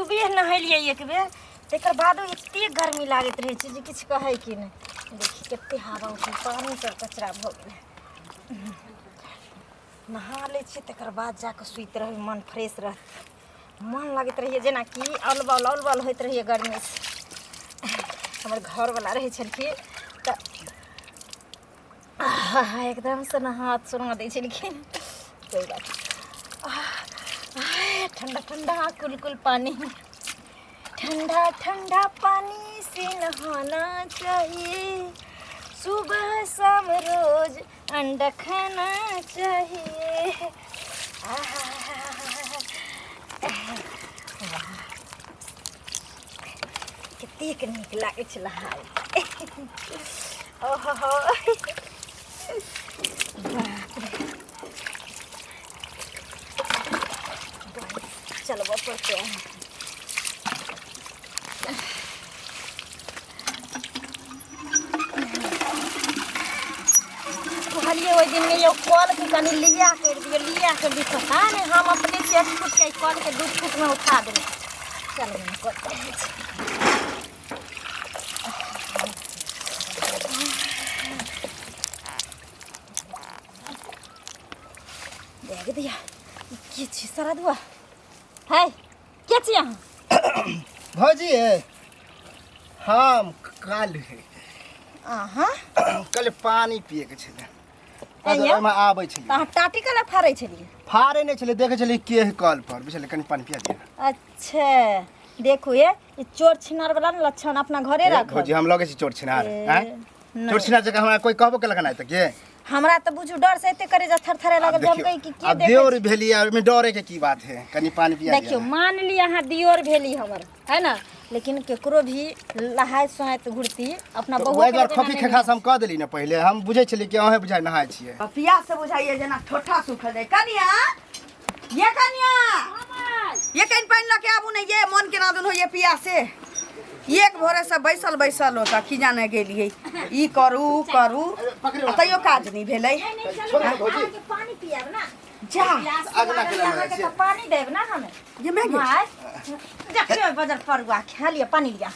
सुबह नहेलियै एक बेर, तकर बादो एते गर्मी लागैत रहै छै जे किछु कहैके नहि। देखी कते हवा उठै, पानि सब कचरा भऽ गेलै। नहा लै छियै तकर बाद जाकऽ सुति रहबै, मन फ्रेश रहतै। मन लगैत रहैए जेनाकि अलबल अलबल होइत रहैए गर्मीसँ। हमर घरवला रहै छलखिन तऽ आहा एकदमसँ नहा सुना दै छलखिन। कोइ बात नहीं। ठंडा ठंडा कुल कुल पानी, ठंडा ठंडा पानी से नहाना चाहिए, सुबह शाम रोज अंडा खाना चाहिए। आहा, वाह, कतेक नीक लागै छै नहाय। ओहो बाप रे, चलबऽ पड़तै। कहलियै ओहि दिन यौ कलके कनि लिया करि दियौ, लिया करि दियौ, पता नहि हम अपने से 1 फुटके कलके 2 फुटमे उठा देलहुँ। चलू ने करते रहै छी। देख दिया ई के छी सरदुआ है, के छी अहाँ? भौजी हम काल है। अहाँ कल पानी पिए के छलै। आँय यौ? ओहिमे आबै छलै। तऽ अहाँ टाटी कला फाड़ै छलियै? फाड़े नहि छलै, देखै छलियै के है कल पर, बुझलियै? कनि पानि पिया दिअ। अच्छा देखू ये, ई चोर छिनार वाला ने लक्षण अपना घरे ए, राखब। भौजी हम लगै छी चोर छिनार? ए, आँय? नहि। चोर छिनार जकाँ हमरा कोइ कहबो केलक नहि तऽ के? हमरा तऽ बुझू डर से एते करे जा थरथरे आब लागल जे हम देखियौ, कही कि के आब देखै देवर छै। भेली आ ओहिमे डरे के की बात है? कनि पानि पिया दिअ देखियौ ने। मान ली अहाँ दियोर भेली हमर, है ना, लेकिन केकरो भी नहाय सोहाइत घुरती अपना तऽ बहू ओहि के दुआरे जेना खोखी नहि खेखा हम कऽ देली ने। पहिले हम बुझै छलियै कि अहें बुझाइ नहाय छियै। पियास से बुझाइए जेना ठोठा सूखल जाय। कनिया ये, कनिया ये, कनि पानि लऽ के आबू ने ये, मन केना दुन होइए पियास से। एक भोरे से बैसल बैसल ओतऽ की जाने गेलियै, ई करू उ करू आ तैयो काज नहि भेलै। नहीं, नहीं, चलू छोड़ू ना, ने भौजी। अहाँके पानी पियाब ना। जा। प्यास अगला लागल के यऽ, लऽ अहाँके छियै। तऽ पानी देब ना हमे। ये मैं गेल। माय देखियो बजर परुआ खा लिअ, पानी लिअ।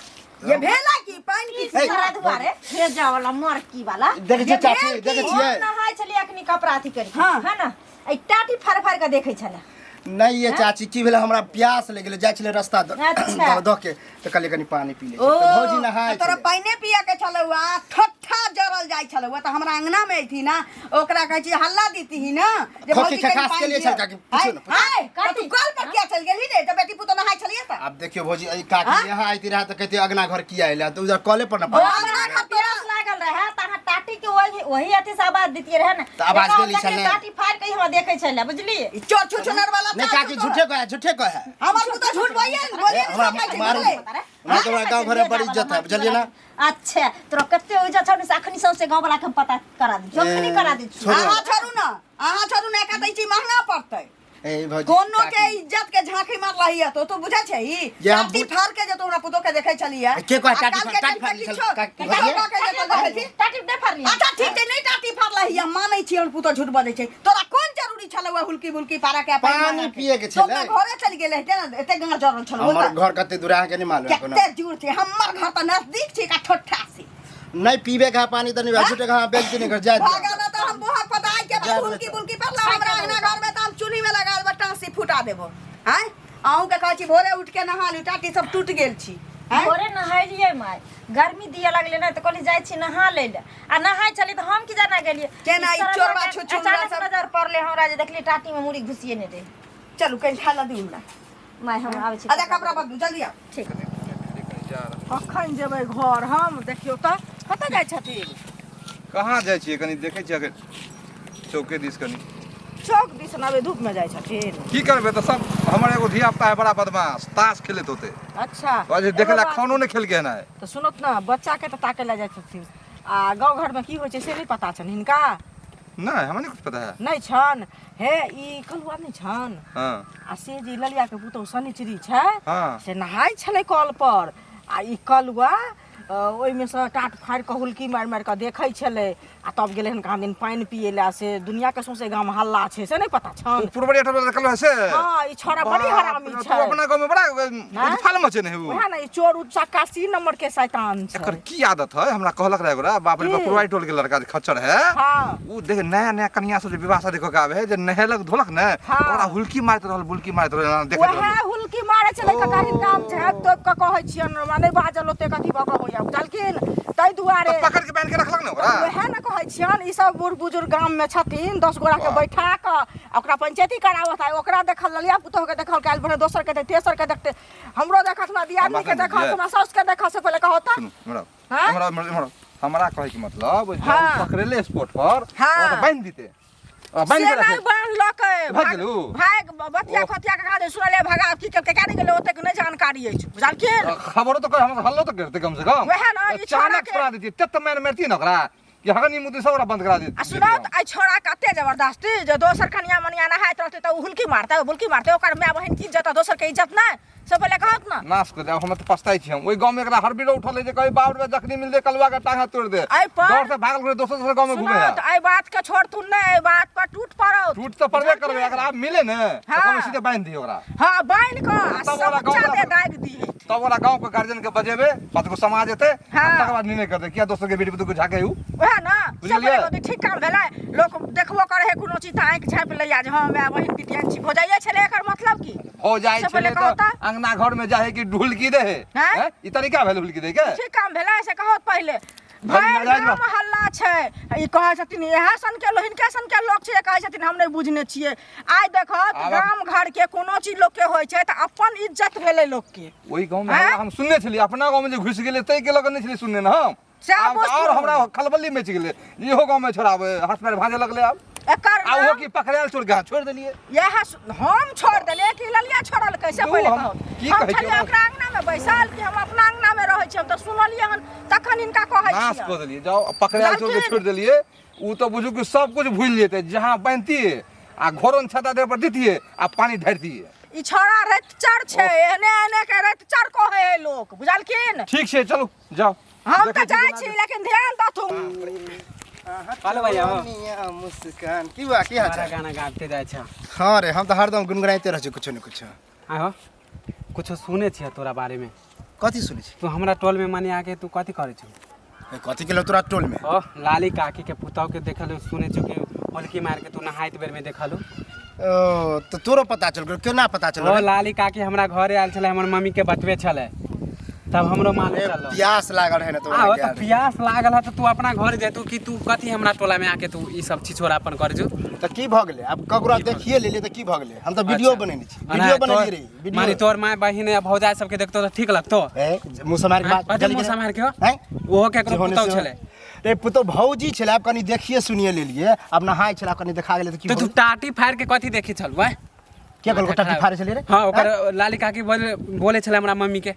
ये भेला की पानि की? हे, सारा दुआरे भेजा वाला मरकी वाला। देखै छियै चाची, भेल की? देखै हम छियै? नहाय छलियै अखनी कपड़ा अथी करी, हाँ। है ना, एहि टाटी फाड़ फाड़ के देखै छलै। नहि ये चाची, की भेलै, हमरा प्यास लागि गेलै, जाइ छलै रस्ता अच्छा। दऽ दऽ के तऽ कहलियै कनि पानि पी लै छी। ओ तऽ भौजी नहाय तऽ तोरा छलै। पानिए पिए के छलौ आ ठट्ठा जरल जाइ छलौ तऽ हमरा अंगना मे अयती ना, ओकरा कहै छी हल्ला दीती ना जे खोखी भौजी कनि खखास पानि के लिए दिअ। छल काकी, पूछियौ ने, पूछियौ। हाय, तऽ तू कल पर किया चलि गेलही रे, जब बेटी पुतोह नहाय छलियै तऽ? आब देखियौ भौजी, एहि काकी हाँ? यहाँ आइती रहा तऽ कहती अगना घर किया एलै, तऽ उधर कले पर ने ओ पानि अंगना घर तोरा प्यास लागल रहे तऽ अहाँ टाटी के वही वही अथी से आवाज दितियै रहे ने। तऽ आवाज एना देली देखलियै छलै। टाटी फाड़ के हमरा देखै छलै, बुझलियै? ई चोर छुछुनर वाला नहि चाल काकी, छौ तोरा। झूठे कहे, झूठे कहे। हमर पुतोह झूठ बोलिए ने, बोलिए ने, हमरा सब कहै छै, मारू। बुझलै? हमरा तऽ गाँव घर में बड़ी इज्जत है, बुझलियै ना? अच्छा तोरा कते इज्जत छौ ने, से अखनी सौंसे गाँव वाला के हम पता करा दै छियौ, अखनी करा दै छियौ। छोड़ू। अहाँ छोड़ू ने, अहाँ छोड़ू ने, एका दै छी महंगा पड़तै। ए भौजी, कोनो के काकी। इज्जत के झांकी मारलही है तो तू बुझै छै ई? जे हम टाटी फाड़ के जे तू हमरा पुतोह के देखै छलियै। के कहै आ टाटी काल फाड़- के टाटी टाइम पे फाड़ली छल- किछो- काकी किछो भौजी? कऽ के जे तू देखै छी। टाटी नहि फाड़ली। अच्छा ठीक छै, नहि टाटी फाड़लही है, मानै छी हमर पुतोह झूठ बजै छै। तोरा कोन जरूरी छलौ है हुलकी बुलकी पारा के पानि पानी मारऽ के? पिए के तो छलै। अपना घरे चलि गेल हेतै ने, एते गाँव जरल छलौ हमर ओतऽ। घर कते दूर है, अहाँके नहि मालूम है कोनो। कते दूर छै हमर घर तऽ नजदीक छै, का ठोठा से। नहीं पीबे का पानी तऽ नहीं, झूठे का बेइज्जती नहीं कर जाए। भागल ना तऽ हम बोहक पताई के जाए हुलकी देतौ। बुलकी पड़ला हमरा अंगना घर में तऽ हम चूल्ही में लगा देबो, टाँसी फुटा देबो। आँय अहूँ के कहै छी भोरे उठ के नहा लिउ, टाटी सब टूट गेल छी। आँय भोरे नहेलियै माय, गर्मी दिअ लगलै ने तऽ कहली जाइ छी नहा लै लए, आ नहाय छलियै तऽ हम की जाना गेलियै केना ई सरल चोरबा के छुछुनरा अचानक सब- नजर पड़लै हमरा जे देखली टाटी में मुड़ी घुसिए नहि रहै। चलू कनि खाय लए दियौ हमरा। माय हम आबै छी। अच्छा कपड़ा बदलू, जल्दी आउ। ठीक। कखन जेबै घर हम? देखियौ तऽ कतऽ जाइ छथिन? कहाँ जाइ छियै, कनि देखै छियै अगर चौके दिस कनि। चौक दिस नबे धूपमे जाइ छथिन? की करबै तऽ, सब हमर एगो धिया पुता है बड़ा बदमाश, ताश खेलैत होतै। अच्छा। जे देखै एगो लए बात- खानो नहि खेलकै हन आइ। तऽ सुनत ने, बच्चाके तऽ ताकै लए जाइ छथिन आ गाँव घरमे की होइ छै से नहि पता छनि हिनका? नहि, हमरा नहि कुछ पता है। नहि छनि? हे ई कलुआ नहि छनि? हाँ। आ से जे ललियाके पुतहु शनिचरी छै, हाँ, से नहाय छलै कल पर आ ई कलुआ ओहिमे सँ टाट फाड़ि कऽ हुलकी मारि मारि कऽ देखै छलै आ आ तब गेलै हन कहाँ दिन पानि पिए लए, से दुनिया के सौंसे गाम हल्ला छै, से नहि पता छन? ओ पुरबरिया टोल देखल से। हाँ, ई छोड़ा बड़ी हरामी तू छै। अपना गाँव में बड़ा फाल मचे नहीं वएह ने, ई चोर उचक्का सी नंबर के शैतान छै। एकर की आदत है, हमरा कहलक रहे गोरा, बाप रे बाप, की? पुरवारी टोल के लड़का जे खच्चर है। हाँ। उ देख, नया नया कन्या सब जे विवाह शादी कऽ के आवे है, जे नहेलक धोलक ने, हाँ। ओकरा हुलकी मारैत रहल, बुलकी मारैत रहल, देखैत वएह रहल। हुलकी मारे छलै कका, हिनका हम झाँपि तोपि कऽ कहै छियनि, हमरा नहि बाजल ओतेक अथी भऽ कऽ होइया, बुझलखिन? ताहि दुआरे तऽ पकड़ के बान्हि के रखलक ने ओकरा। वएह ने कहै छियनि, ई सब बूढ़ बुजुर्ग गाम में छथिन, 10 गोरा के बैठा कऽ आ ओकरा पंचायती कराबत, आ ओकरा देखल ललिया पुतोह के देखल, काल्हि भोरे दोसर के देखते, तेसर के देखते, हमरो देखत, हमरा दियादनी के हमरा देखत, हमरा साउस के देखत, से पहिले कहत। सुनू, हमरा हाँ? हमरा हमरा हमरा कहै के मतलब जे हाँ। ओ पकड़ेले स्पॉट पर, हाँ। ओकरा बान्हि दिते, ओकरा बान्हि से के रखे। नहि बान्हलकै। भागि गेलै उ? भागि बतिया ओ। खतिया के कहा सुनले भगा की केलकै, क्या नहि गेलै, ओतेक नहि जानकारी अछि, बुझलखिन? खबरो तो कर, हमरा हल्लो तो करते कम से कम। वएह ने, ई छोड़ा अचानक के- छोड़ा देती, तत मैन मारती ने ओकरा कि हगनी मुदी सब ओकरा बंद करा देती। आ सुनाउ तऽ, एहि छौड़ा कते जबरदस्ती जे दोसर कनिया मनिया नहाइत रहतै तऽ ओ हुलकी मारतै, बुलकी मारतै, ओकर माय बहिन की इज्जत आ दोसर के इज्जत नहि, से पहिले कहत ने। नाश कर दे। हम तऽ पछताइ छी, हम ओहि गाँव में एकरा हरबिरो उठल है जे कही बाप रे जखनी मिलते कलुआ के टांगा तोड़ दे। एहि पर- डर से भागल करे दोसर दोसर गाँव में घूमे सुनाउ है। तऽ, एहि बात के छोड़थुन नहि, एहि बात पर टूट पड़ौ। टूट तऽ पड़बे करबै, अगर आब मिले ने तऽ हाँ। कम सीधे बान्हि दियौ ओकरा। हाँ, बान्हि कऽ आ तब ओकरा समूचा गाँव दे दागि दिही। तब ओकरा गाँव के गार्जियन के बजेबै, पाँच गो समाज एतै, हाँ। तकर बाद निर्णय करतै किया दोसर के बेटी पुतोह के झाके उ। वएह ने, से बुझलियै? पहिले कहतै, ठीक काम भेलै? लोक देखबो करे है कोनो चीज तऽ आँखि झाँपि लैया जे हँ माय बहिन पितियन छी, भौजाइए छलै, एकर मतलब की? हो जाइ से पहिले छलै कहू तऽ तऽ। अंगना घर में जाहे कि ढुलकी दे है? हैं? हैं? ई तरीका भेल हुलकी दे के? ठीक काम भेलै से कहत पहिले। भरि भरि नाजायज गाम बात। हल्ला छै, ई कहै छथिन इएह सन के लोक, हिनके सन के लोक छै, कहै छथिन हम नहि बुझने छियै। आइ देखत आब- गाम घर के कोनो चीज लोक के होइ छै तऽ अपन इज्जत भेलै लोक के। ओहि गाँव में हैं? हल्ला हम सुनने छलियै, अपना गाँव में जे घुसि गेलै ताहि के लऽ कऽ नहि छलियै सुनने ने हम। सएह आब तऽ बुझथुन। आओर हमरा खलबली मचि गेलै, इहो गाँव में छोड़ाबै हाथ पैर भाँजे लगलै आब। एकर आ ओहो नाम की पकड़ायल चोर के हाथ छोड़ि देलियै। इएह हम छोड़ देलियै कि ललिया छोड़लकै से दू पहिले हम कहू। की हम कहै छियै छलियै हमरा? ओकरा अंगना में बैसल कि हम अपना अंगना में रहै छी, हम तऽ सुनलियै हन तखन हिनका कहै नाश छियै। कऽ देलियै, जाउ पकड़ायल चोर के बुझलखिन? छोड़ि देलियै। ओ तऽ बुझू कि सब कुछ भूलि जेतै, जहाँ बान्हितियै आ घोरन छाता देह पर दितियै आ पानि ढारितियै। ई छौड़ा रतिचर छै, एहने एहने के रतिचर कहै है लोक, बुझलखिन? ठीक छै, चलू जाउ। हम देखै तऽ छी जाइ केना छी, लेकिन ध्यान दथुन। हेलो भैया, हो। दुनिया मुस्कान की बा, की हाल बड़ा चाल? गाना गाबते जाइ छ। हाँ रे, हम तऽ हरदम गुनगुनाइते रहै छी कुछो ने कुछो। आहो, कुछो सुने छियै तोरा बारे में? कथी सुनै छी? तू हमरा टोल में माने आके तू कथी करै छौ? ए, कथी केलौ तोरा टोल में? ओ लाली काकी के पुतहु के देखल सुने छौ कि होलकी मार के तू नहाइत बेर में देखलू। ओ तऽ तोरो पता चल गेल? केना पता चल ओ गेल? लाली काकी हमरा घरे आयल छलै, हमर मम्मी के बतबे छलै, तब हमरो मालूम ए, चलल। प्यास लागल है ने तो। आहो, तऽ प्यास लागल है तऽ तू अपना घर जेतू कि तू कथी हमरा टोला में आके तू ई सब छिछोरापन कर जो? तऽ की भऽ गेलै? आब ककरो देखिए लेलियै तऽ की भऽ गेलै? हम तऽ वीडियो अच्छा। बनेने छी, अना वीडियो बनेलियै रे माने वीडियो। तोर माय बहिन या भौजाई सबके देखतो तऽ ठीक लगतो? ए, मुँह सम्हारि के हाँ, बात। कथी मुँह सम्हारि के हो? हैं? ओहो केकरो जे होने पुतहु से हो। छलै। रे पुतहु भौजी छलै, आब कनी देखिए सुनिए लेलियै, आब नहाय छलै, आब कनी देखा गेलै तऽ की तऽ भऽ तू गेलै? टाटी फाड़ के कथी देखी छल वह? के कहलको टाटी फाड़ै छलियै रे? हाँ, ओकर लाली काकी बोले बोले छलै हमरा मम्मी के।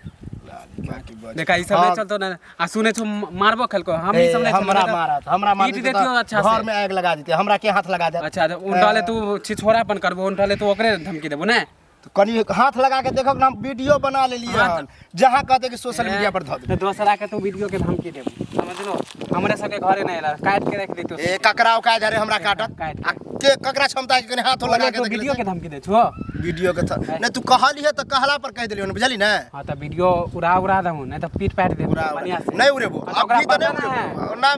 काकी बज। देखा, ई सब हाँ। नहीं चलतो ना, आ सुने छौ मारबो खेलको हम ई ए, सब नहीं चलतो, हमरा नहीं तो मारत, हमरा मार पीट देतियो। अच्छा घर से में आग लगा देते, हमरा के हाथ लगा देत। अच्छा, तऽ उनटले तू छिछोरापन करबो, उनटले तू ओकरे धमकी देबो ने? तो कनी हाथ लगा के देखो ना, हम वीडियो बना लेलियै हाँ, हन, जहाँ कहते कि सोशल मीडिया पर धऽ तऽ देबै। दोसरा के तू वीडियो के धमकी देबो, समझलो? हमरे सबके घरे नहीं एला, काट के रख देतो। ए, ककरा औकात रे हमरा काटत? काटि के। आ के ककरा क्षमता है कि कनी हाथो लगा के तू देख वीडियो के लेतै? धमकी दे छो? वीडियो के नहीं तू कहली है तऽ कहला पर कहि देलियौ ने, बुझली ने? हाँ, तऽ वीडियो उड़ा उड़ा दहूँ, नहीं तऽ पीट पाट दे उड़ा बढ़िया से। नहीं उड़ेबो। हाँ, तऽ अब ओकरा भी तऽ पता नहीं ना है। उड़ेबो ना,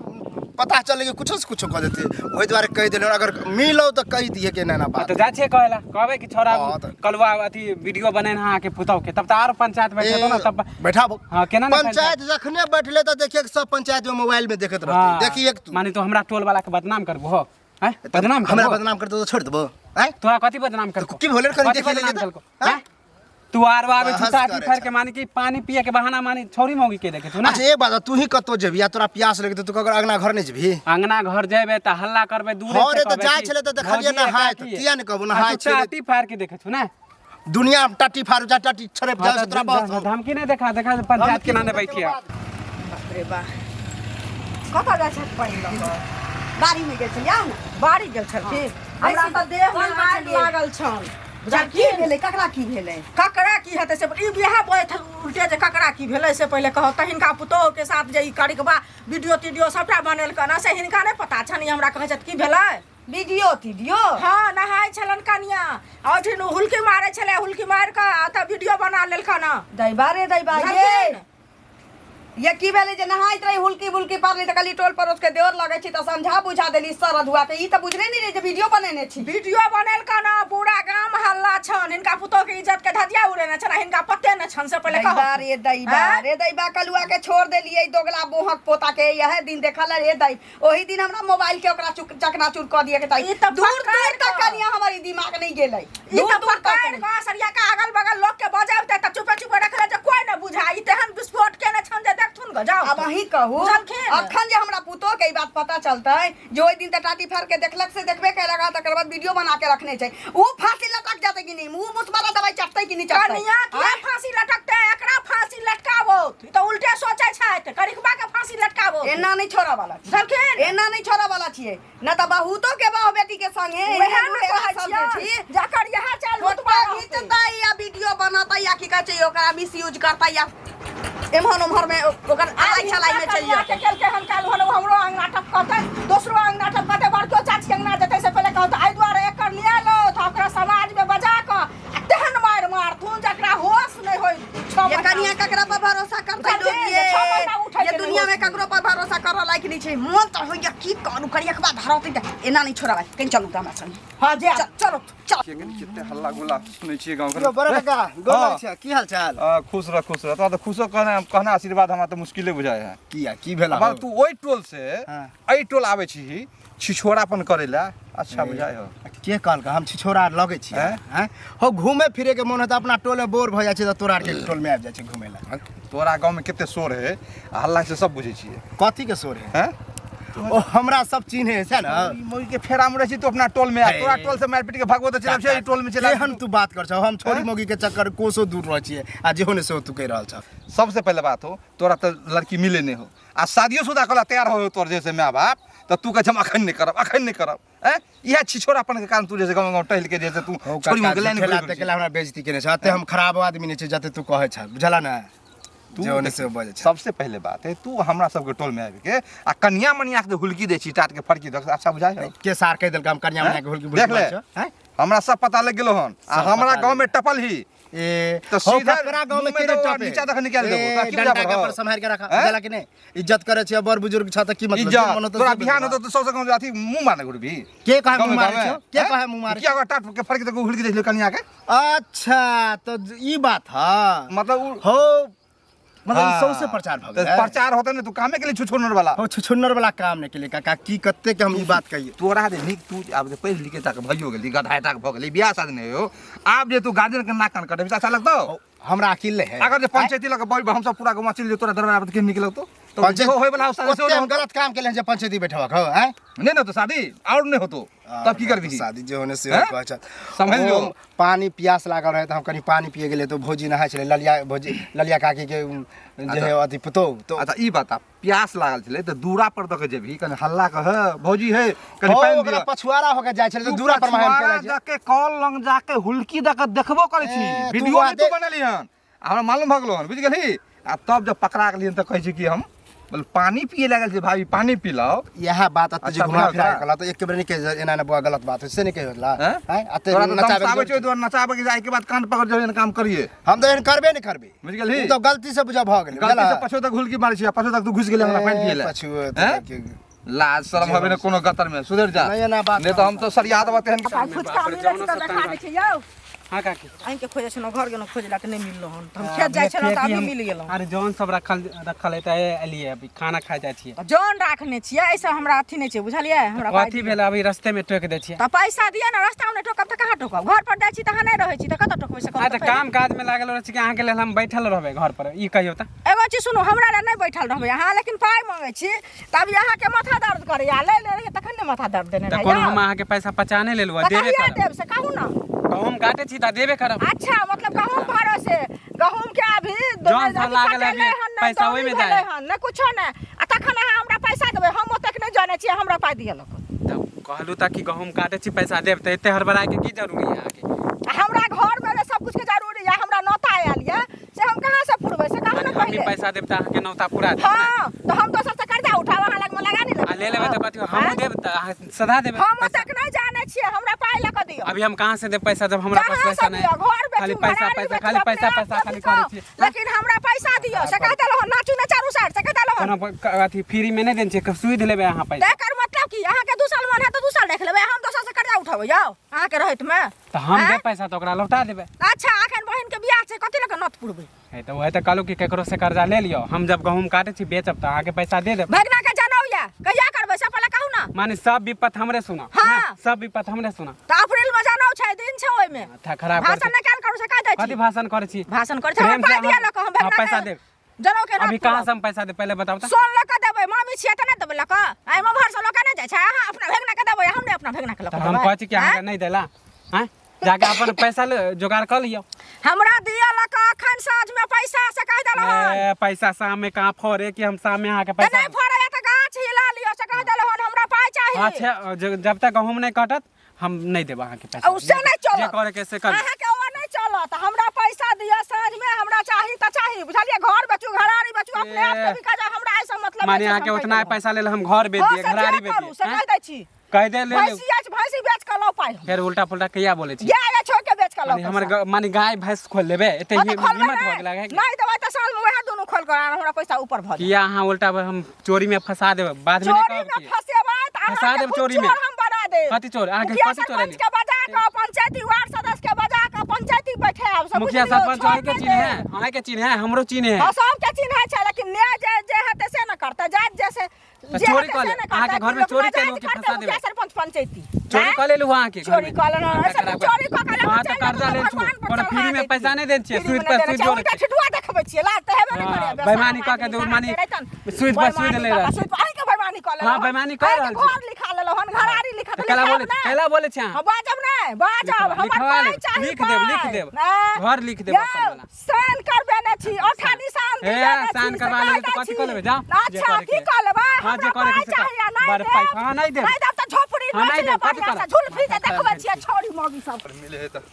पता चले कि कुछो से कुछो कह देते, ओहि दुआरे कहि देलियौ। अगर मिलो तऽ कहि दिहे के एना एना हाँ, बात। तऽ जाइ छियै कहै ला, कहबै कि छोरा हाँ, तऽ- कलुआ अथी वीडियो बनेने है अहाँके पुतहु के, तब तऽ आरो पंचायत बैठेतो ना तब। बैठाबो। हाँ, केना ने? पंचायत जखने बैठले तऽ देखिए सब पंचायत में मोबाइल में देखैत रहते। हाँ, देखिए तू। माने तू हमरा टोल वाला के बदनाम करबो हो? हैं, बदनाम हमरा करबो? बदनाम करते तो छोड़ देबो हैं? तोरा कथी बदनाम करबो? की भेलै रे, कनी कथी देखिए बदनाम लेलियै तऽ? करबो? हैं? हैं? तू आर आबे बहस छौ टाटी करै फाड़ छै। के माने कि पानी पिए के बहाना माने छौरी मौगी के देखे तू ना। अच्छा, एक बात, तू ही कतौ जेबही आ तोरा प्यास लगतौ, तू ककरो अंगना घर नहीं जेबही? अंगना घर जेबे तऽ हल्ला करबे दूरे हँ से। रे, तऽ कहबै जाइ कि छलै तऽ देखलियै भौजी नहाइत, काकी। किया ने कहबो आ नहाय तू छलै। टाटी फाड़ के देखे छौ ना? दुनिया में टाटी फाड़ू जा, टाटी छड़प हाँ, जाए से तऽ तोरा बस धमकी नहीं देखा देखा, पंचायत के नाने बैठिया। बाप रे बा। कतऽ जाइ छथि पानि लऽ कऽ? बाड़ी में गेल छलियै, आउ ने। बाड़ी गेल छलखिन? हमरा तऽ देह में कल पर आगि छलियै। लागल छन। की भेलै ककरा की भेलै ककरा की हेतै से ई बियाह बजैत उल्टे जे ककरा की भेलै से पहिले कहू तऽ हिनका पुतोहुके साथ जे ई करिकबा वीडियो तीडियो सबटा बनेलकन हँ से हिनका नहि पता छनि ई हमरा कहै छथि की भेलै वीडियो तीडियो हँ नहाय छलनि कनिया आ ओहिठिन हुलकी मारै छलै हुलकी मारि कऽ आ तब वीडियो बना लेलकन हँ दैबा रे दैबा ये बुझलखिन? ये की भेलै जे नहाइत रही हुलकी बुलकी पारली तऽ कहली टोल पड़ोस के देवर लगै छी तऽ समझा बुझा देली सर अधुआ के ई तऽ बुझले नहि रहै जे वीडियो बनेने छी वीडियो बनेलकन हँ पूरा गाम हल्ला छनि हिनका पुतोह के इज्जत के धजिया उड़ेने छनि आ हिनका पते नहि छनि से पहिले दैबा कहू रे दैबा आँय? रे दैबा कलुआ के छोड़ देलियै दोगला बोहक पोता के यह दिन देखल रे दै ओही दिन हमरा मोबाइल के ओकरा चुक चकनाचूर कऽ दिए के चाही ई तऽ दूर पकड़ि दूर तक कऽ। कनिया हमर ई दिमाग नहीं गेलै ई दूर तऽ दूर तक पकड़ि कऽ सरिया के अगल बगल लोक के बजाबते तऽ चुपे चुपे रखले जे कोई न बुझा ई तेहन विस्फोट केने छन जे देखथुन ग जाओ अब अहीं कहू बुझलखिन? अखन जे हमरा पुतोह के ई बात पता चलतै जे ओहि दिन तऽ टाटी फाड़ के देखलक से देखबे केलक आ तकर बाद वीडियो बना के रखने छै ऊ फांसी लटक जेतै कि नहीं ऊ मुसमारा दवाई चटतै कि नहीं चटतै कनिया किया आँय? फांसी लटकते एकरा फांसी लटकाबो ई तऽ उल्टे सोचै छथि करिकबा के फांसी लटकाबो एना नहीं छोड़ा वाला छी। बुझलखिन एना नहीं छोड़ा वाला छियै न तऽ बहुतो के बाह बेटी के संगे वएह एहन ने लुहेरा कहै सब जे छियनि, छी जकर इएह चालि फोटो रुतबा रहतै। घिचतै या वीडियो बनतै या की कहै छै ओकरा मिसयूज करतै या एम्हर ओम्हर में ओकर आलाई छलाई में चलि कनिया के जेतै केलकै हन काल्हि होने हमरो अंगना टपकतै दोसरो अंगना टपकतै बड़को चाची अंगना जेतै से पहिले कहत एहि दुआरे एकर लिया लो तऽ ओकरा समाज में बजा कऽ आ तेहन मारि मारथुन जकरा होश नहि होय छओ ये महीना कनिया ककरा पर भरोसा करतै लोग बुझलियै? ये छओ महीना उठै ये के नहि दुनिया में होश। ककरो पर भरोसा करऽ लायक नहीं छै मन तऽ होइया की करू करियकबा धरतै तऽ एना नहीं छोड़बै कनि चलू तऽ हमरा संगे हँ जे चलो चल कते हल्ला गुल्ला सुनै छियै गाँव यौ बड़ा काका गोर हाँ। लगै छै की हाल चाल खुश रह खुश रह तोरा तऽ खुशो कहना कहना आशीर्वाद हमरा तऽ मुश्किले बुझाय है किया की भेला पर तू ओहि टोल से हाँ। एहि टोल आबै छी छिछोड़ापन करै लए अच्छा बुझाय हो के कहलक हम छिछोड़ा लगै छी हैं? हैं हो घूमे फिरे के मन होता अपना टोल में बोर भऽ जाइ छै तऽ तोरा आरके टोल में आबि जाइ छै घूमे लए तोरा गाँव में कते शोर है आ हल्ला से सब बुझै छियै कथी के शोर है हैं ओ हमरा सब चिन्हे है ने ई मौगी के फेरा में रहै छी तू अपना टोल में आ हे। तोरा टोल से मारि पीट के भगबो तऽ चलि आबै छै एहि टोल में चलि आबै केहन तू बात कर छौ हम छोरी हैं? मौगी के चक्कर कोसो दूर रहै छियै आ जेहो ने सेहो तू कहि रहल छौ सबसे पहले बात हो तोरा तऽ लड़की मिले नहीं हो आ शादियो शुदा कला तैयार हो तोर जैसे माय बाप तऽ तू कहै छै हम अखन नहि करब अखन नहि करब हैं इएह छिछोड़ापन के कारण तू जैसे गाँव गाँव टहल के जैसे तू हौ छोरी काका मुँह के लाइन झूठेला घुरि घुरि तेकेला हमरा बेइज्जती केने छै अते हम खराब आदमी नहि छै जते तू कहै छ बुझला ने तू जेहो ने देख, सेहो बजै छै सबसे पहले बात है तू हमरा सबके टोल में आबि के आ कनिया मनिया के हुलकी दै छी टाट के फड़की दक अच्छा बुझाइ हौ के सार कहि देलक हम कनिया मनिया के हुलकी देख बुलकी ले मारै छौ हैं हमरा सब पता लग गेलो हन आ सब हमरा पता गांव लग में टपल ही ए तऽ हौ सीधा ककरा गांव में मुँह में के दो टपे नीचा दख निकालि देबो, ए, तोरा की डंडा बुझा के पड़ौ? पर सम्हारि के रखा हैं? बुझला कि नहीं इज्जत करे छियै बड़ बुजुर्ग छ त की मतलब जे मन इज्जत होतौ तोरा से बिहान बजबा। होतो तऽ सबसे कम अथी मुँह मारने घुरबी के कहे गाँव मुँह में मारै गाँव छौ में, के हैं? कहे मुँह मारै किया ओकरा टाट के फड़की दक हुलकी दै छलै कनिया के अच्छा तऽ ई बात ह मतलब उ हो मतलब ई हाँ। सौंसे प्रचार भऽ तऽ गेलै प्रचार होतै ने तू कामे के लिए छुछुनर वाला हो छुछुन्नर वाला काम नहि केलियै काका की कते के हम ई बात कहियै तोरा जे नीक तू आब जे पढ़ि लिखे तक भइयो गेली गधा तक भऽ गेली बियाह शादी नहि हो आब जे तू गार्जियन के नाक कान कटेबही तऽ अच्छा लगतौ हो, हमरा अकिल नहि है अगर जे पंचायती लग बैठ हम सब पूरा गाँव चलि जेतौ तोरा दरबार पर तऽ के नीक लगतौ तऽ पंचायत जेहो होय वाला हो शादी सेहो ओते नहि हम होतौ। गलत काम केले जे पंचायती बैठबक हो आँय नहि ने होतौ शादी आओर नहि होतौ तब की करबही शादी जे होने से हैं? कहै छथि सम्हारि लियौ। हम पानी प्यास लागल रहै तऽ हम कनि पानी पिए गेलियै तऽ भौजी नहाय छलै ललिया भौजी ललिया काकी के जे है अथी पुतोहु तो अच्छा ई बता प्यास लागल छलै तऽ दूरा पर दऽ के जेबही कनि हल्ला कह भौजी हे कनि हो, पानि ओकरा दिअ पछुआरा होके जाइ छलै तऽ दूरा पर पछुआरा हम दऽ के कल लग जाके हुलकी दऽ के देखबो करै छी ए, तू वीडियो वहाँ भी तू बनेली हन आ हमरा मालूम भऽ गेलो हन बुझि गेलही आ तब जब पकड़ा गेलियन तऽ कहै छै कि हम बोले पानी पिए लागल छै भाभी पानी पिलाओ इएह बात अते जे अच्छा, घुमा बुझल फिरा के का? कहला तऽ एक बेर नहि कहि एना एना बौआ गलत बात होइ से नहि कहि होला हैं? हैं अते तोरा तऽ नचाबै दमसाबै के छै ओहि दुआरे नचाबै के जाय के बाद कान पकड़ जाय काम करिए हम तऽ एहन करबे नहि करबे बुझि गेलही ओ तऽ गलती से बुझा भऽ गेलै गलती से पछो तक हुलकी मारै छी आ पछो तक तू घुसि गेलै हमरा पानि पिए लए पछुए हैं? लाज शरम हबे ने कोनो गतर में सुधर जा नहीं, एना बात नहीं तो हम तो सरिया देबऽ तेहन फुचका मिलै छै तऽ देखा दै छै यौ हाँ काकी अहीँके खोजै छलहुँ घर गेलहुँ खोजै लए तऽ नहि मिललहुँ हन तऽ हम खेत जाइ छलहुँ तऽ अभी मिल गेलहुँ अरे जौन सब रखल रखल है तऽ एलियै अभी खाना खाइ जाइ छियै तऽ जौन राखने छियै एहिसँ हमरा अथी नहि छै बुझलियै हमरा पाइ कथी भेल अभी रस्ते में टोकि दै छियै तऽ पैसा दिअ ने रास्तामे नहि टोकब तऽ कहाँ टोकब घर पर जाइ छी तऽ अहाँ नहि रहै छी तऽ कतऽ टोकबै से कहू आ तऽ तऽ काम काज में लागल रहै छी कि अहाँके लेल हम बैठल रहबै घर पर ई कहियौ तऽ एगो चीज सुनू हमरा लए नहि बैठल रहबै अहाँ लेकिन पाइ मङ्गै छी तब अहाँके माथा दर्द करैया ले ले रहियै तखन ने माथा दर्द देने तऽ कोनो रहै हम अहाँके पैसा पचा नहि लेलहुँ तऽ देबे कहिया करब देब से कहू ने गहूम काटै छी तऽ देबे करब अच्छा मतलब गहूम भरोसे गहूम के अभी जौन सब लागल अभी पैसा ओहिमे जाय। हन नहि कुछो नहि आ तखन अहाँ हमरा पैसा देबै हम ओतेक नहि जानै छियै हमरा पाइ दिअ लगत तब कहलहुँ तऽ कि गहूम काटै छी पैसा देब तऽ एते हड़बड़ायके की जरूरी है अहाँके आ हमरा मम्मी पहिले। पैसा देब तऽ अहाँके नौता पूरा देब ने। हाँ तो हम दोसर से कर्जा उठाब अहाँ लग में लगा नहीं आ ले लेबै तऽ कथी हमहूँ देब तऽ अहाँ सधा देबै हम पैसा। ओतेक नहीं जानै छियै हमरा पाइ लऽ कऽ दियौ अभी हम कहाँ से देब पैसा जब हमरा पास कहाँ पैसा से नहीं दियौ? घर बेचू, खाली पैसा घरारी पैसा बेचू, खाली अपने पैसा आप पैसा के खाली बिकाउ। करै छियै लेकिन हमरा पैसा दियौ से कहि देलहुँ नाचू ने चारू साइड से कहि देलहुँ कोनो अथी फ्री में नहीं देने छियै सुधि लेबै अहाँ पैसा एकर मतलब की अहाँके दू साल मन है तऽ 2 साल देख लेबै, हम दोसर से कर्जा उठेबै जाउ अहाँके रहैत में। तऽ हम आँय? देब पैसा तऽ ओकरा लौटा देबै। अच्छा अखन बहिन के बियाह छै, कथी लऽ कऽ नत पुरबै? हे तऽ वएह तऽ कहलहुँ कि ककरो से कर्जा ले लियौ, हम जब गहूँम काटै छी बेचब तऽ अहाँके पैसा दे देब। भगना के जनउ या कहिया करबै से पहिले कहू ना। माने सब विपत हमरे सुना। हाँ। ने? सब विपत हमरे सुना। तऽ अप्रैल में जनउ छै, दिन छै ओहिमे। माथा खराब कर भाषण नहि कयल करू से कहि दै कथी छी। भाषण करै छी? भाषण करै छी। प्रेम हमरा से पाइ दिअ अहाँ- लऽ कऽ हम हाँ, भगना पैसा के देब। जनउ के अभी नत कहाँ पुरब। से हम पैसा देब पहिले बताउ तऽ। सोन लऽ कऽ देबै, मामी छियै तऽ नहि देबै लऽ कऽ? आइ ममहर से लऽ कऽ नहि जाइ छै, अहाँ अपना भेगना के देबै, हम नहि अपना भेगना के लऽ तऽ कऽ हम देबै। कहै छी कि अहाँके आँय? नहि देला आँय जाके अपन पैसा ले जोगाड़ कऽ लियौ। हमरा दिअ लऽ कऽ अखन साँझ में पैसा से कहि देलहुँ हन। ए, पैसा शाम में कहाँ फड़े कि हम शाम में अहाँके तऽ पैसा नहि फड़ैया तऽ गाछ हिला लियौ से कहि देलहुँ हन, हमरा पाइ चाही। अच्छा जब तक गहूँम नहीं कटत हम नहीं देब अहाँके पैसा। आ उससे नहीं चलत। जे करे के से कर। अहाँके ओ नहि चलत, हमरा पैसा दिअ साँझ में, हमरा चाही तऽ चाही, बुझलियै? घर बेचू, घरारी बेचू, अपने आप के ए। बिका जाउ, हमरा एहिसँ मतलब माने नहि छै, अहाँके से हम उतना कहि देलहुँ। पैसा लेल हम घर बेच हँ, दिए से जे घरारी बेच करू दिए से आँय? कहि दै छी। कहि दे ले ले। भैंसी अछि, भैंसी बेच कऽ लाउ पाइ। फेर उल्टा पुल्टा कहिया बोलै छी? गाय अछि, ओहिके बेच कऽ लाउ माने हमर पैसा। माने गाय भैंस खोल लेबै एते हँ, तऽ खोलबै हिम्मत नहि। भऽ गेल है कि? नहि देबै तऽ साँझमे वएह दुनू खोल कऽ आन, हमरा पैसा ऊपर भऽ जायत। किया अहाँ उल्टा हम चोरी में फंसा देबै बाद में नहीं चोरी कहब में कि फंसेबै तऽ फंसा अहाँके देब चोरी में। चोर हम बना देब। कथी चोर? अहाँके मुखिया कथी चोर सरपंच के बजा कऽ, पंचायती वार्ड सदस्य के बजा कऽ पंचायती बैठायब सब। मुखिया बुझलियौ? सरपंच छोड़ अहाँके नहि चिन्ह है? देब। अहाँके चिन्ह है, हमरो चिन्ह है। हँ, सबके चिन्है छै, लेकिन न्याय जे जे हेतै से ने करतै, जात जे से तऽ जे चोरी हेतै कऽ से ले। ने अहाँके करतै। घरमे लोक चोरी नाजायज केलहुँ कि करतै, फंसा मुखिया देबै? सरपंच पंचायती चोरी आँय? कऽ लेलहुँ अहाँके घरमे? चोरी कऽ लेलहुँ, माथा ऐसे खराब चोरी कऽ के हाँ, चलि तऽ कर्जा जेतै ले तऽ छु। भगवान पर कोनो चढ़ा फ्री में दै पैसा छियै। नहि दै छियै, फ्री में सूद पर नहि सूद देने छियै, जोड़ै उल्टा छियै। ठिठुआ देखबै छियै, लाज तऽ हेबे नहि हाँ, करैए। बेईमानी कऽ के दू, माने सूद पर सूद बेईमानी ले कऽ रहल के सूद पर अहींके बेईमानी कऽ लेलहुँ। हाँ, बेईमानी कऽ रहल अहींके छी। घर लिखा लेलहुँ हन, घरारी लिखा तऽ कैला लिखायब बोलै नहि? कैला बोलै छी अहाँ? हाँ, बाजब नहि, बाजब, लिखवा- हमर लिखवा पाइ लेब, चाही, लिख देब, लिख पाइ। देब। नहि। घर लिख देब यौ, अपन वाला। साइन करबेने छी, औठा निशान हे, दिबेने छी, साइन से करवा कहि लेबै तऽ दै कथी छी। कऽ लेबै? जाउ, जे अच्छा, करैके की कऽ लेबै? हाँ, जे हमरा करैके पाइ से कर। चाही आ नहि बड़ देब। पाइ, हाँ, नहि देब। नहि देब तऽ झोपड़ी हाँ, नोचि नहि देब, लेब कथी बढ़िआँ से, करब? झुलफी जे देखबै छियै छौड़ी मौगी सब। मिले है तऽ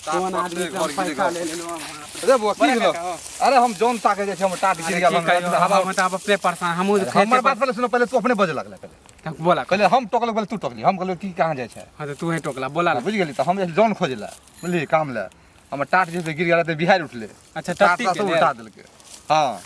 कोन आदमी से हम पैसा ले लेलहुँ हम? अरे बुआ की बड़ा भेलो? काका, हो। अरे हम जौन ताके जाइ छी, हमर टाट गिर अरे गेल की हम कहियौ, हवा हम तऽ आब अपने परेशान हमहूँ अरे खेते हमर पर- बात पहिले सुनो, पहिले तू अपने बजे लगले पहिले। तऽ बोला। पहिले हम टोकलक, पहिले तू टोकली, हम कहलियै की कहाँ जाइ छै। हाँ तऽ तू ही टोकला, बोला ना। बुझि गेली? तऽ हम जाइ छी जौन खोजै लए, बुझलिही, काम लए। हमर टाट जे छै गिर गेल तऽ बिहाड़ि उठलै। अच्छा, टाट टट्टी सब के उल्टा देलकै। हाँ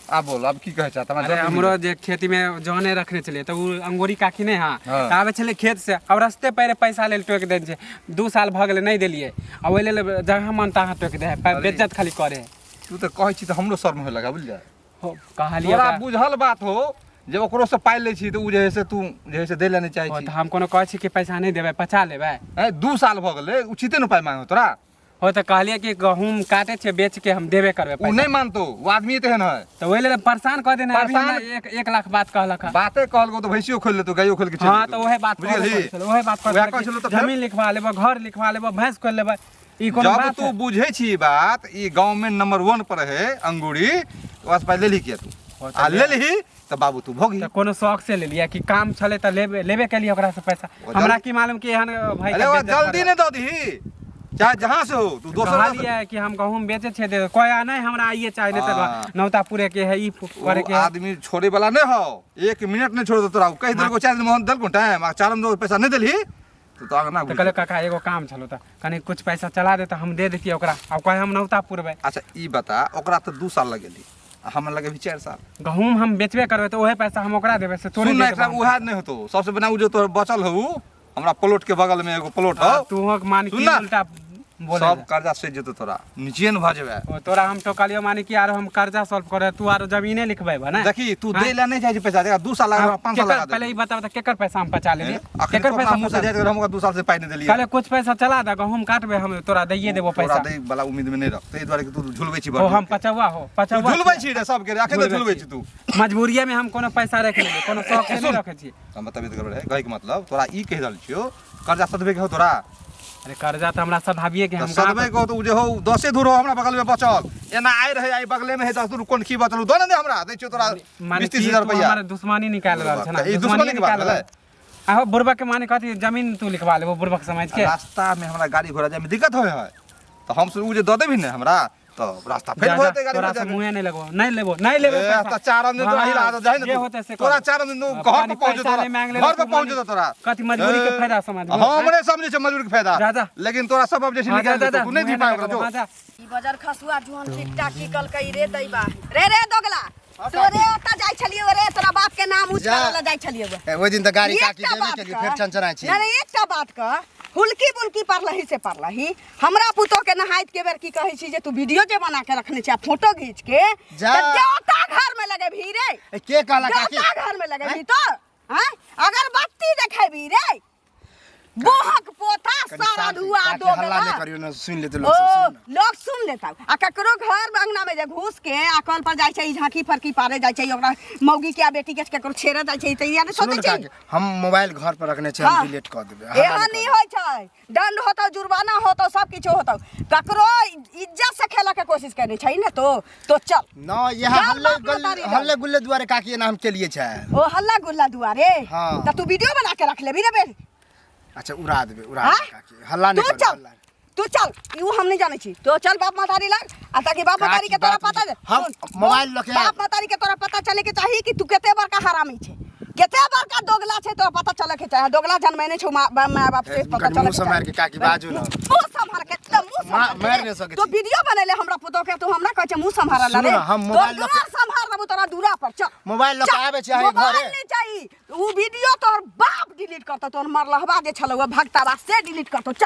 आब बोल, आब की कहै छै हमरा? अरे हमरो जे खेती में जौने रखने छलियै तऽ ओ अंगोरी काकी नहि हाँ हाँ। तऽ आबै छलै खेत से अब रस्ते पैरे पैसा लेल टोकि देने छै। 2 साल भऽ गेलै नहि देलियै आ ओहि लेल जगह मन तऽ अहाँ टोकि दे है, अरे। बेज्जत खाली करे है। तू तऽ कहै छी तऽ हमरो शर्म होय लगा, बुझलियै? हो कहलियै तोरा तऽ बुझल बात हो जे ओकरो से पाइ लै छी तऽ उ जे है से तू जे है से दै लए नहि चाहै हो, छी। तऽ हम कोनो कहै छी कि पैसा नहि देबै, पचा लेबै? हैं, 2 साल भऽ गेलै, उचिते ने पाइ मांगे तोरा। हो तऽ कहलियै कि गहूँम काटै छियै बेच के हम देबे करबै उ पैसा। नहि मानतो, उ आदमी तेहन है। तऽ ओहि लेल परेशान कऽ देने अभी। परेशान- हमरा 1 1 लाख बात कहलक हँ। बाते कहलको तऽ भैंसियो खोलि लेतो, गाइयो खोलि के चलि हाँ जेतौ। तऽ उहे बात बुझि गेलही? कहले छलै, उहे बात उएह कहले कहै छलौ तऽ फेर? जमीन लिखवा लेबै, घर लिखवा लेबै, भैंस खोलि लेबै, ई कोनो जब बात तू है? बुझे छी बात, ई गांव में नंबर 1 पर है अंगूरी, तो वास पाइ लेलही किया तू? हो तऽ आ लेलही तऽ बाबू तू भोगी। तऽ कोनो शौक से लेलियै कि काम छलै तऽ लेबे लेबे केलियै ओकरा से पैसा। ओ हमरा जल्दी- की मालूम कि एहन भाई अरे वो जल्दी नहीं दऽ दही, चाहे जहाँ से हो तू दोसर कहलियै कि हम गहूँम बेचै छियै दे कोई नहि, हमरा आइए चाही नहि हाँ। तऽ नौता पूरे के है, ई करे ओ के है। आदमी छोड़े वाला नहीं हो, एक मिनट नहीं छोड़ दो तोरा। कहि देलको 4 दिन मोहन देलको टाइम आ चारम दो पैसा नहीं देलही तो आगे ना तऽ कहलियै काका एगो काम छलो तऽ कनि कुछ पैसा चला दे तऽ हम दे देतियै ओकरा आ कहे हम नौता पुरबै। अच्छा ई बता, ओकरा तऽ 2 साल लगेली आ हमरा लगे भी 4 साल। गहूँम हम बेचबे करबै तऽ ओहे पैसा हम ओकरा देबै से तोरे सुन ना, दे एकरा देबो। उएह नहीं होतो, सबसे बना उ जो तोहर बचल हो, उ हमरा प्लॉट के बगल में एगो प्लॉट हो। तू मान सुन की ना। उल्टा बोले सब कर्जा से जेतो, तोरा निचेन भऽ जेबे। ओ तोरा हम टोकलियो माने कि आरो हम कर्जा सॉल्व करे, तू आरो जमीने लिखबै ने। देखी, तू हाँ? दै ला नहीं चाहे पैसा, देखा 2 साल लगा हाँ, 5 साल केकर लगा पहले ई बताब तऽ केकर पैसा हम पचा लेलियै? अखन केकर तो पैसा अपना मुँह से पचा जाइत हम ओकरा 2 साल से पाइ नहीं देलियै। कहले कुछ पैसा चला दे, गहूँम काटबै हम तोरा दैये देबो तोरा पैसा। दै वाला उम्मीद में नहीं रख, ताहि दुआरे कि तू झुलबै छी बड़ ओ हम लोकके। पचौआ हो तू पचौआ। झुलबै छी रे सबके रे, अखन तऽ झुलबै छी तू। मजबूरिये में हम कोनो पैसा रख लेलियै, कोनो शौक से नहीं सुन। रखै छियै। हम तबियत गड़बड़ है, कहै के मतलब तोरा ई कहि रहल छियौ, कर्जा सधबै के हो तोरा? अरे कर्जा तऽ हमरा सधाबिये के तऽ हम कहाँ सधबै के हो तऽ उ जे हो दसे धूर हो हमरा बगल में बचल, एना आइ रहे आइ बगले में है 10 धूर कोन खी बचल, उ दऽ ने दे हमरा, दै छियौ तोरा माने 20 30 कि हजार तू रुपैआ। हमर दुश्मनी निकालि रहल छै ना? तऽ ई दुश्मनी के बात निकालि भेलै? रहल। आहो बुढ़बा के माने कथी जमीन तू लिखवा लेबो बुढ़बा के समझ के? रास्ता में हमरा गाड़ी घोड़ा जाय में दिक्कत होय है तऽ हम उ जे दऽ देबही ने हमरा, तब रास्ता फेर जा, भऽ जा, जेतै गाड़ी तोरा पर से जाके। मुँहे नहीं लगबो, नहीं लेबो, नहीं लेबो ए, पैसा। त चारम दिन तोरा हाँ, हिला दे, जाहि ने जे तू। होतै से कर। तोरा चारम दिन हाँ, घर पर पानी पहुँच पैसा तोरा, नहीं मांग ले घर पर तू पहुँच मानी। तोरा। कथी मजबूरी के ए, फायदा समझ हमरे समझे छै मजबूरी के फायदा। जा, जा। लेकिन तोरा सब अब जे छै हाँ, जा, निकालि जा, देतौ, जा, तू नहि मुँहे दी पाए नहीं ओकरा लगबो, जो। हाँ, जा। ई बजर खसुआ जुहन चिट्टा की कलकै रे दैबा रे रे दोगला तोरे ओतऽ जाइ छलियै रे तोरा बाप के नाम ऊँच जा। करऽ लए जाइ छलियै ए, ओहि दिन तऽ गाड़ी काकी एकटा देबे बात केलियै कह। फेर चनचनाइ छी नहीं नहीं एकटा बात कह हुलकी बुलकी पड़लही से पड़लही हमरा पुतोह के नहाइत के बेर की कहै छी जे तू वीडियो जे बना के रखने छी आ फोटो घीच के जा। तऽ देवता घर में लगेबही रे ए, के कहला काकी देवता घर में लगेबही तो हैं अगरबत्ती देखेबही रे बोहक पोता कनी सारा शांत- धुआ काकी दो हल्ला नहि करियौ ने सुनि लेतै लोक ओ सब सुनू ने। लोग सुन लेता आ ककरो घर अंगना में जे घुस के आ कल पर जाइ छै ई झांकी फरकी पारे जाइ छै ओकरा मौगी के आ बेटी के ककरो छेड़े जाइ छै तऽ ई नहि सुनू सोचै ने छै काकी हम मोबाइल घर पर रखने छी हम हाँ। डिलीट कऽ देबै हल्ला एहन नहि नहीं करबै। होइ छै दंड होतौ जुर्माना होतौ सब किछु होतौ ककरो इज्जत से खेलऽ के कोशिश करै छै ने तो तो चल न इएह चल हल्ले बाप महतारी गुल्ले लग। हल्ले गुल्ले दुआरे काकी एना हम केलिए छै ओ हल्ला गुल्ला दुआरे हाँ। तऽ तू वीडियो बना के रख लेबी रे बे अच्छा उड़ा देबै उड़ा हाँ? देबै काकी हल्ला तू नहि करू चल हल्ला तू चल you हम नहीं जानै छी तो चल बाप महतारी लग आ ताकि बाप महतारी के काकी, तोरा बात पता बुझ- हम सुन, मोबाइल लऽ के आयब। बाप महतारी के तोरा पता चले के चाही कि तू कते बड़का हरामी छै कते बड़का दोगला छै तोरा पता चले के चाही दोगला जनमेने छौ माँ माय बाप से पता कनि चले मुँह के सम्हारि के काकी बाजू न मुंह सम्हार के त मुंह सम्हार के मारि रे। नहि सकै तो छी। वीडियो बनेले हमरा पुतोह के तू हमरा कहै छै मुंह सम्हारऽ ला सुनू रे न, हम मोबाइल तोर लऽ के- दुरा सम्हार देबौ तोरा दूरा पर चल मोबाइल लऽ के चल, आबै छी अहाँके मोबाइल घरे। नहि चाही उ वीडियो तोहर बाप डिलीट करतौ तोहर मरलहबा जे छलौ भक्ताबा से डिलीट करतौ चल।